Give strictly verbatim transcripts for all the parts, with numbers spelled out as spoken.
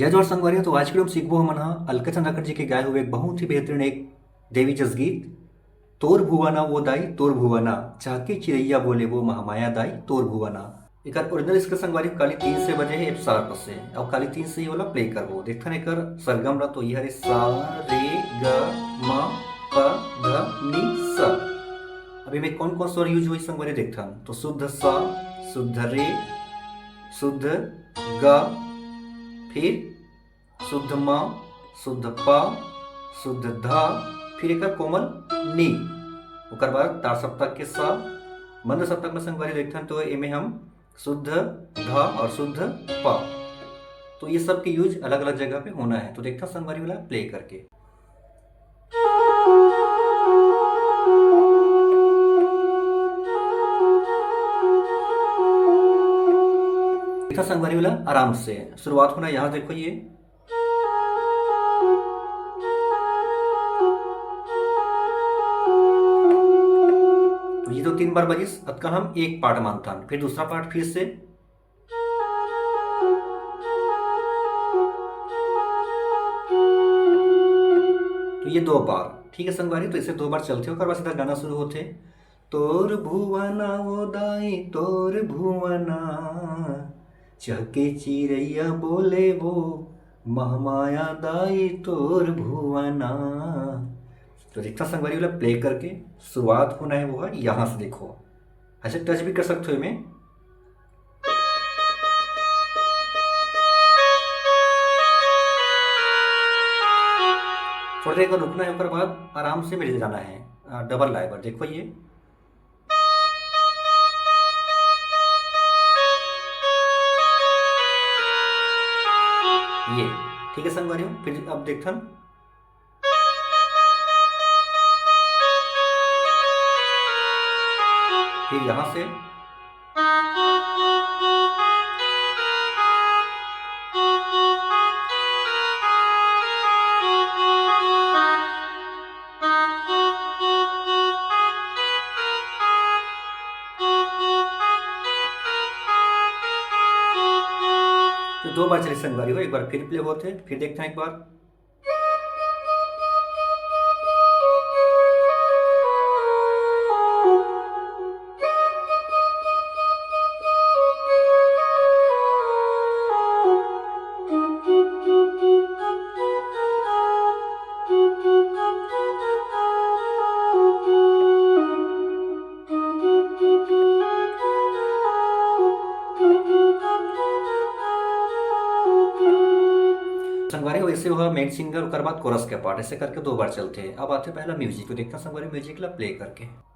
जय जोहार संगवारी हो, तो आज के हम सीखबो हमन ह अलका चंद्राकर जी के गाए हुए एक बहुत ही बेहतरीन एक देवी जस गीत, तोर भुवना वो दाई तोर भुवना, चाहके चिरैया बोले वो महामाया दाई तोर भुवना। एकर ओरिजिनल स्केल संगवारी काली तीन से बजे हे एफ शार्प से, अउ काली तीन से ये वाला प्ले करबो। देखथन एकर सरगम ला, तो ये हरे सा, रे, ग, म, प, ध, नि, स। अब एमे कौन कौन स्वर यूज होई संगवारी देखथन, तो शुद्ध सा, शुद्ध रे, शुद्ध ग, फिर शुद्ध म, शुद्ध प, शुद्ध ध, फिर एकर कोमल नी, ओकर बाद तार सप्तक के स, मंद सप्तक में संगवारी देखथन तो एमे हम शुद्ध ध और शुद्ध प। तो ये सब के यूज अलग-अलग जगह पे होना है। तो देखथन संगवारी वाला प्ले करके। देखथन संगवारी वाला आराम से शुरुआत होना, यहाँ देखो ये। तो ये तो तीन बार बजिस, अतका हम एक पार्ट मानथन, फिर दूसरा पार्ट फिर से। तो ये दो बार, ठीक है संगवारी, तो इसे दो बार चलथे, ओकर बाद सीधा गाना शुरू होथे। तोर भुवना वो दाई तोर भुवना, चहके चिरैया बोले वो, महमाया दाई तोर भुवना। तो देखथन संगवारी वाला प्ले करके शुरुआत होना है वो है यहाँ से, देखो ऐसे टच भी कर सकते हो एमे। थोड़ी देर का रुकना है, ओकर बाद आराम से मिल जाना है। अ, डबल लाइबर देखो ये। ये, ठीक है संगवारी हो, फिर अब देखथन। फिर यहाँ से तो दो बार चली संगवारी हो, एक बार फिर प्ले होत हे, फिर देखथन एक बार। संगवारी हो, ऐसे हुआ मेन सिंगर, ओकर बाद कोरस के पार्ट, ऐसे करके दो बार चलथे। अब आथे पहला म्यूजिक, तो देखथन संगवारी म्यूजिक ला प्ले करके।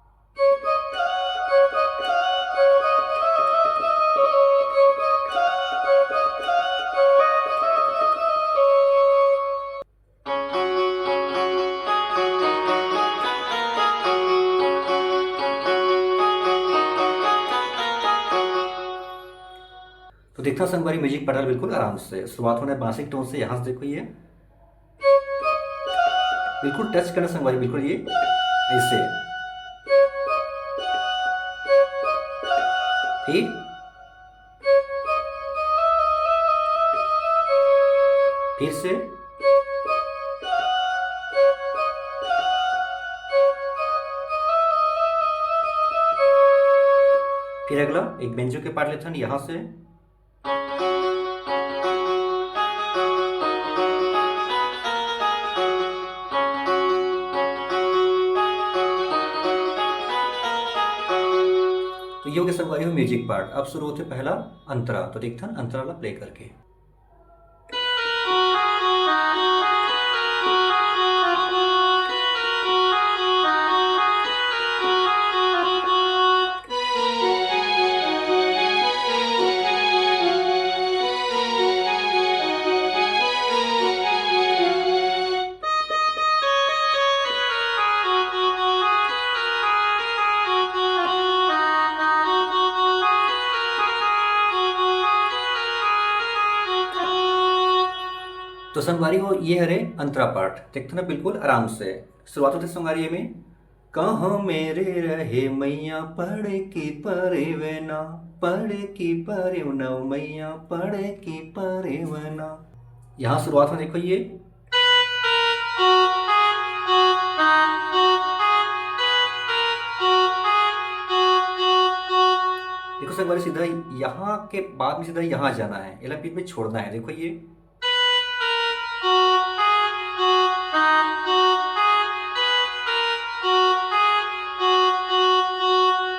तो देखथन संगवारी म्यूजिक पार्ट ला बिल्कुल आराम से शुरुआत होना है बांसिक टोन से, यहाँ से देखो ये बिल्कुल टच करना संगवारी, बिल्कुल ये ऐसे। फिर, फिर से, फिर अगला एक बेंजो के पार्ट लेथन यहाँ से। तो ये हो गया संगवारी हो म्यूजिक पार्ट। अब शुरू होथे पहला अंतरा, तो देखथन अंतरा ला प्ले करके। तो संगवारी हो, ये हरे अंतरा पाठ। देखथन ना, बिल्कुल आराम से शुरुआत होथे संगवारी एमे, कहाँ मेरे रहे मैया पड़े की परेवना, पड़े की परेवना मैया, पड़े की परेवना। यहाँ शुरुआत में देखो ये, देखो संगवारी, सीधा यहाँ के बाद में सीधा यहाँ जाना है, एला बीच में छोड़ना है। देखो ये,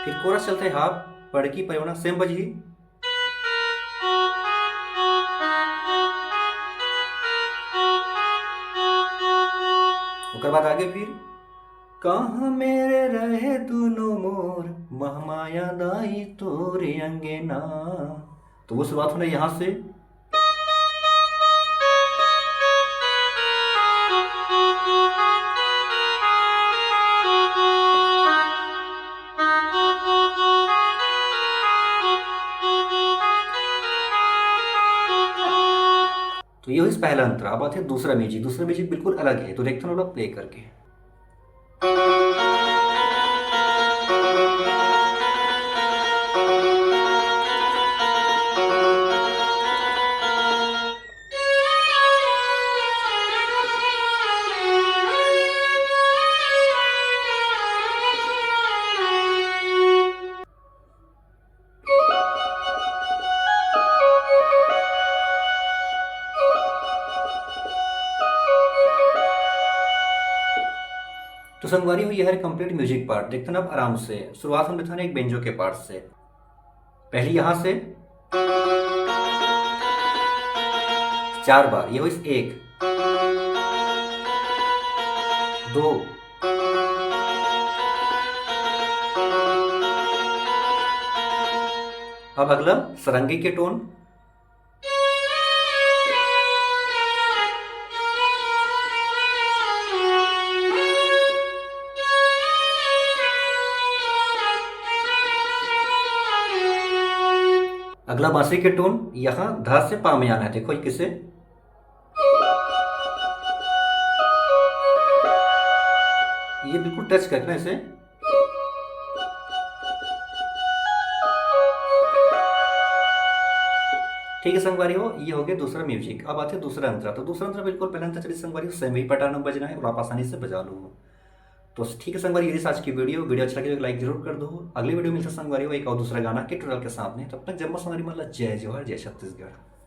फिर कोरस चलते हाफ, बड़की परिवना सेम बजही। ओकर बाद आगे फिर, कहाँ मेरे रहे दुनो मोर, महमाया दाई तोरे अंगना। तो वो शुरुआत होना यहाँ से। तो ये होइस पहला अंतरा। अब आथे दूसरा म्यूजिक। दूसरा म्यूजिक बिल्कुल अलग है, तो देखथन ओला प्ले करके। तो संगवारी हो, ये हरे complete music part। देखथन अब आराम से, शुरुआत हम देखथन एक बेंजो के part से। पहली यहाँ से चार बार, ये होइस एक, दो, अब अगला सरंगी के टोन। अगला बांसुरी के टोन यहाँ धा से पा में आना है। देखो ये किसे, ये बिल्कुल टच करना है इसे। ठीक है संगवारी हो, ये हो गया दूसरा म्यूजिक। अब आते हैं दूसरा अंतरा। तो दूसरा अंतरा बिल्कुल पहला अंतरा चलिए संगवारी हो, सेम ही पैटर्न में बजना है और आप आसानी से बजा लो। तो ठीक है संगवारी, ये रही आज की वीडियो। वीडियो अच्छा लगे तो लाइक जरूर कर दो। अगली वीडियो मिलता है संगवारी हो एक और दूसरा गाना के ट्यूटोरियल के साथ में। तब तक जम्मो संगवारी मन ला जय जोहार, जय छत्तीसगढ़।